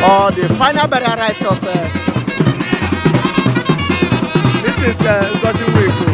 Or the final burial rites of Mrs. Ngozi Nwigbo.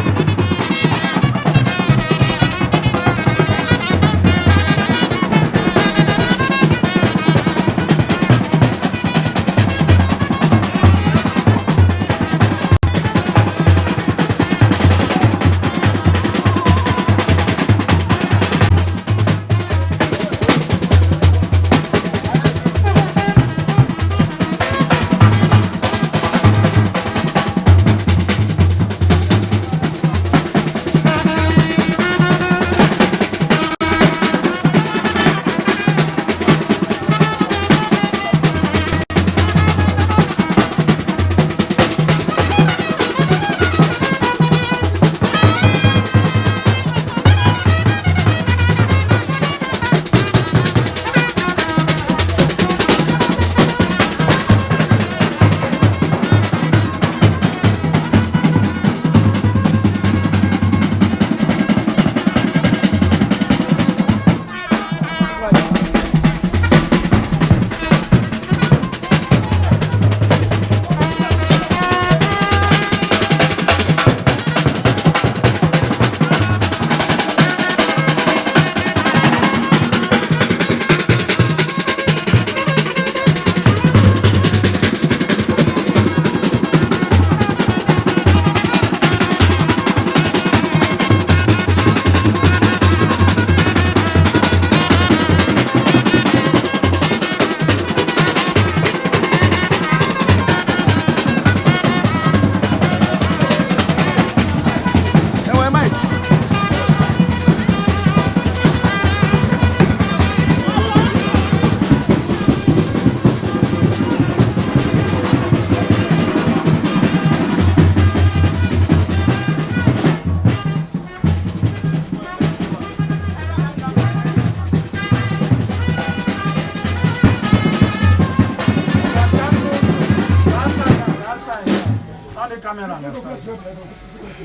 Enwe mic.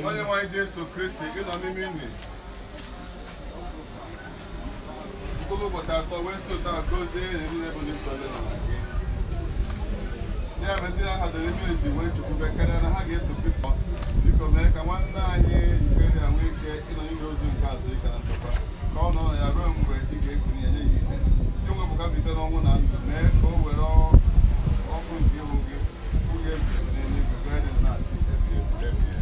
Onye nwe anyị Jesu Kristi, ịnọ n'ime ili mkpụrụ ụbọchị 3 wee si otu a gozie enyi niile bụ ndị nọ na gị. Ya mere ndị na-ahadoro mmiri ji wee chekwube karịa na ha ga-eso Kristo. Biko mee ka nwanne anyị Yukeria nwee ike ịnọ n'ile ozu nke azụ ike na nchekwa, ka ọ nọ ya ruo mgbe ị ga-ekuni ya nye ya ihe inwepụka mbilite n'ọnwụ na ndụ. Mee ka o were ọkụ nke ihu gị oge ebi ebi n'eluigwe wee dị na-achị ebi ebi ebi ebi.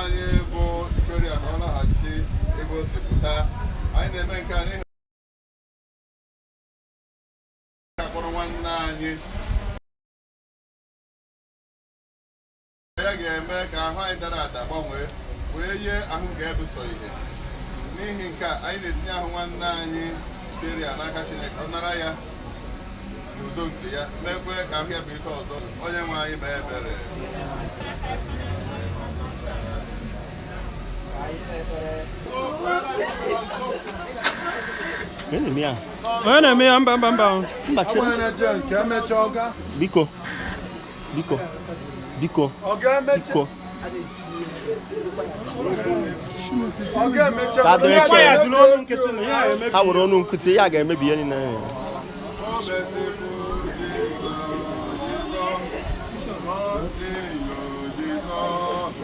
Anyị bụ Yukeria ka ọ laghachi ebe o si pụta. Anyị na-eme nke a n'ihi akpọrọ nwanne anyị ya ga-eme ka ahụ anyị dara ada gbanwee wee yie ahụ nke ebuso ihe. N'ihi nke a, anyị na-etinye ahụ nwanne anyị Yukeria n'aka Chineke, ọ nara ya n'udo nke ya, mekwe ka ahụ ya bụ ike ọzọ. Onye nwe anyị mee ebere. Onye na-eme ya? Onye na-eme ya? Mba, mba, mba. Mba, chere. Biko. Biko. Biko. Biko. Ka dịrị Ya che. jụrụ ọnụ nkịtị na ya emebi. Ha were ọnụ nkịtị ya ga-emebi ihe niile. O mesịpụ Jizọs, Jizọs, Jizọs,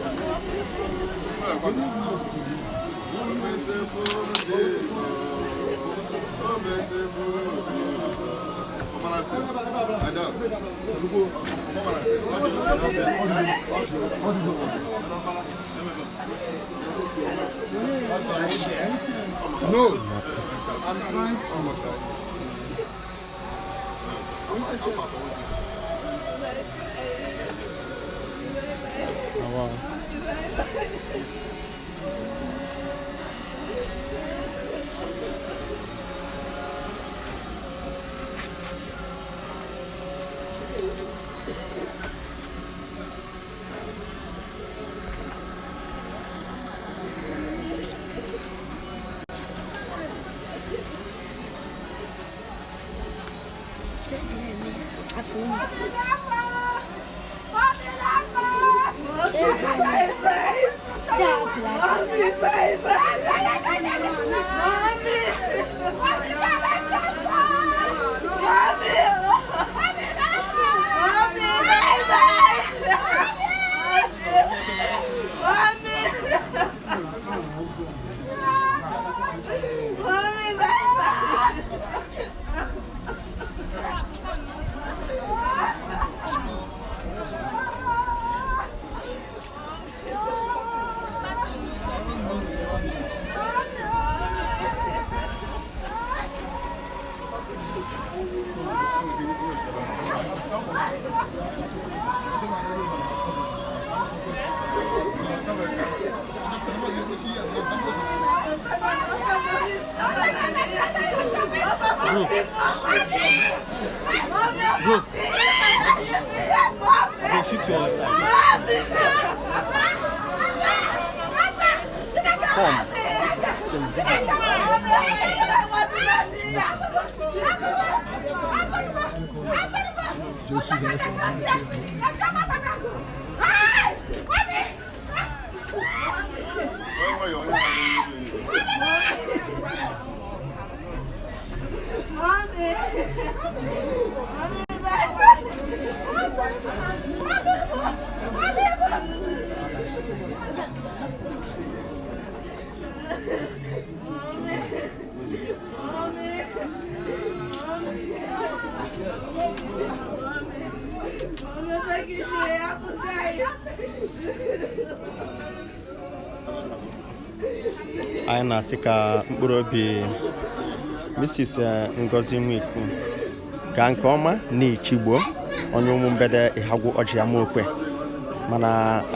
O mesịpụ Jizọs, O mesịpụ Jizọs. Ọmara sị, Ada. Ọmara sị. No, I'm trying to. Eji m dad. Go. Go shift to your side. Come. Anyị na-asị ka mkpụrụ obi Mrs. Ngozi Nwiku gaa nke ọma n'Ichigbo, onye ụmụ mgbede Ịhagwụ Ọjị Amaokwe, mana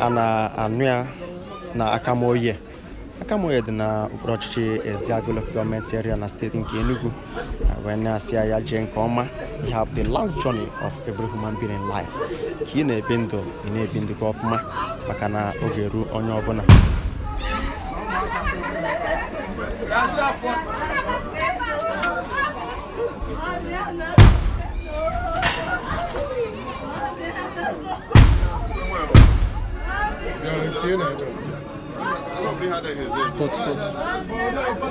a na-anụ ya na Akamoye. Akamoye dị na okpuru ọchịchị Ezeagu Local Government Area na steeti nke Enugu. Wee na-asị ya ya jee nke ọma. You have the last journey of every human being in life. Ka ị na-ebi ndụ, ị na-ebi ndụ gị ọfụma, maka na oge eru onye ọbụla. Cut, cut.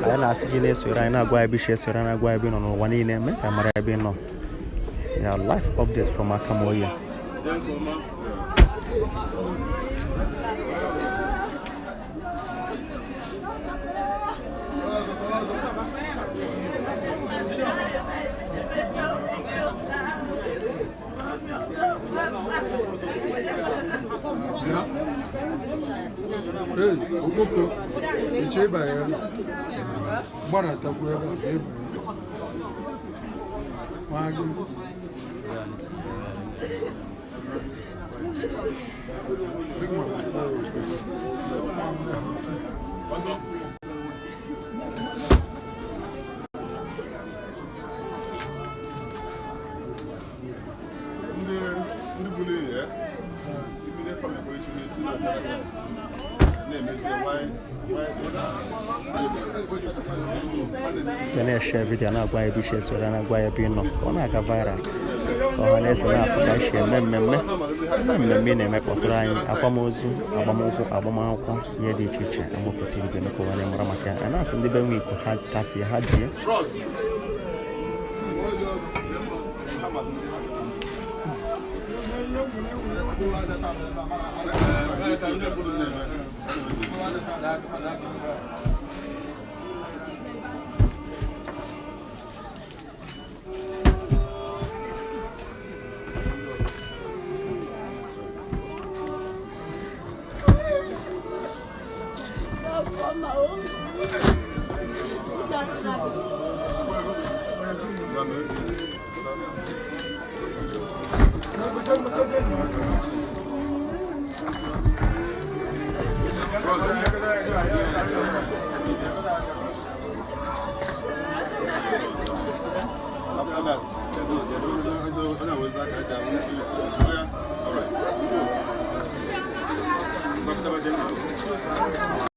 Anyị na-asị gị na-esoro anyị, na-agwa ebe isi esoro anyị, na-agwa ebe ị nọ n'ụwa niile, mee ka mara ebe ị nọ. Ya live update from Akamoye. Hey, Okpoko, iche ịbanye ebe a? Gbadatakwu ebe a ka ị banye. Nwa gị. Big man. Ndị ndị buru ihe ibido family bụ na-esi na na-emezi Ga na-eshare vidio, na-agwa ebe isi esoro, na-agwa ebe ị nọ, ka ọ na-aga viral, ka ọha na eze na-afụ ka esi eme mmemme. Eme mmemme ị na-eme, kpọtụrụ anyị. Akwamozu, agbamnkwụ, agbamakwụkwọ, ihe dị iche iche, Amaokwe TV ga-eme ka ụwa mara maka ya. A na-asị ndị be Nwiku ha kasị ha die. mma o. After that, all right.